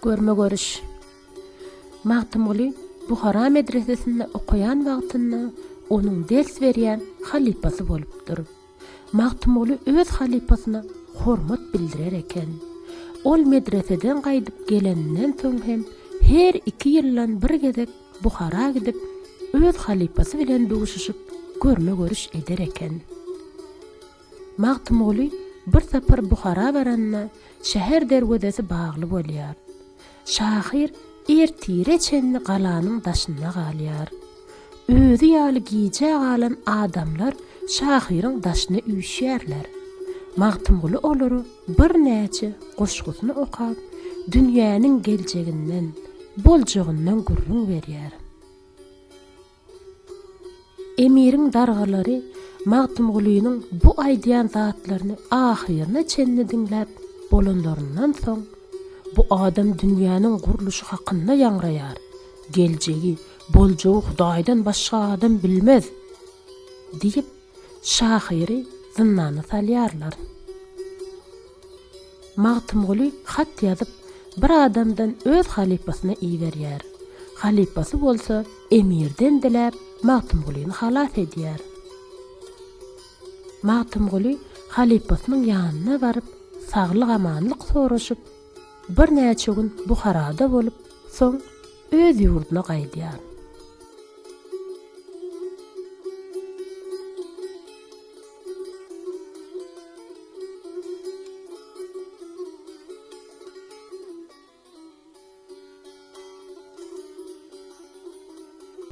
Görme-görüş. Magtymguly Buhara medresesinde okaýan wagtynda onuň ders berýän halypasy bolupdyr. Magtymguly öz halypasyna hormat bildirer eken. Ol medreseden gaýdyp geleninden soň hem her iki ýyldan bir gezek Buhara gidip, öz halypasy bilen duşuşyp, görme-görüş eder eken. Magtymguly bir sapar Buhara baranda şäher derwezesi bagly bolýar. Şahyr ertire çenli galanyň daşynda galýar. Özi ýaly gijä galan adamlar şahyryň daşyna üýşýärler. Magtymguly olara birnäçe goşgusyny okap, dünýäniň geljeginden, boljagyndan gürrüň berýär. Emiriň dargalary Magtymgulynyň bu aýdýan zatlaryny ahyryna çenli diňläp bolanlaryndan soň, Bu adam dünýäniň gurluşy hakynda ýaňraýar. Geljegi, boljagy Hudaýdan başga adam bilmez! diýip, şahyry zyndana salýarlar. Magtymguly hat ýazyp, bir adamdan öz halypasyna iberýär. Halypasy bolsa emirden diläp, Magtymgulyny halas edýär. Magtymguly halypasynyň ýanyna baryp, saglyk-amanlyk soraşyp, birnäçe gün Buharada bolup, soň öz ýurduna gaýdýar.